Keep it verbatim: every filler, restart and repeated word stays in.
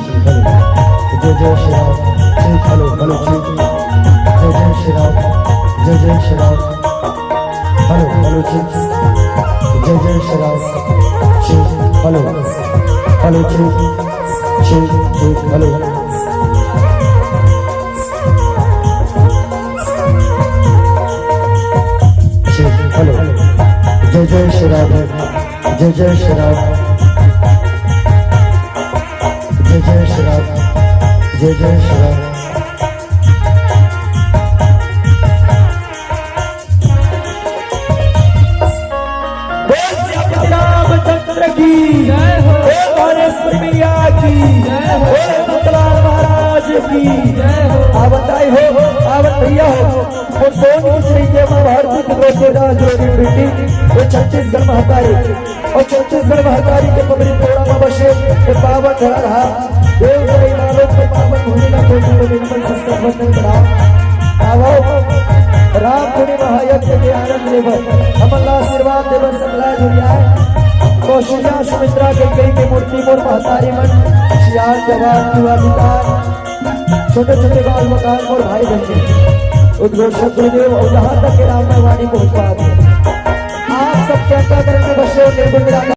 Hello. जय जय Shri Ram. Check, hello, hello, check. जय जय श्री राम। जय जय Shri Ram. Hello, hello, check. जय जय Shri Ram. Check, hello, hello, check. Check, check, hello. Check, hello. जय जय श्री राम। जय जय श्री राम। जय जय श्री राम। जय जय श्री राम। बोल श्री रामचंद्र की। जय हो। बोल हरेश्वर मैया की। जय हो। बोल नंदलाल महाराज की। जय हो। आवत आई हो, आवत भैया हो। वो सोन की श्री के महाभारती की गोस्वामी राज जोड़ी बेटी, वो छत्तीसगढ़ महतारी। अउ छत्तीसगढ़ महतारी के पवित्र टोला म बसे ये पावन धरा रहा देव के मालों के पावन भूमि ला कोटि कोटि नमन, सिस्टर वंदन प्रणाम। आवो, राम धुनी महायज्ञ के आनंद लेबर, हमन ला आशीर्वाद देबर सकलाय जुड़ियाय। कौशल्या सुमित्रा के कई के मूर्ति मोर महतारी मन, सियार जवान युवा अधिकार, छोटे छोटे बाल मकान मोर भाई बहन के। उद्घोषक गुरुदेव अउ यहाँ तक के राम वाणी पहुँच पाए। आप सबके अंतःकरण में बसे निर्गुण निराकार